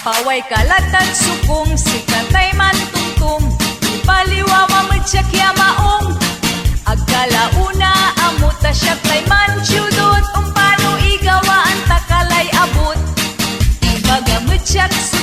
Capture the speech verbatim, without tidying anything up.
Pawai kalatad sokong, sika taiman tomtom, i Paliwa mamedsak ya maong. Agala ona a mota siak taiman jodod, ompano i gawaan takalay abot. I baga medsak so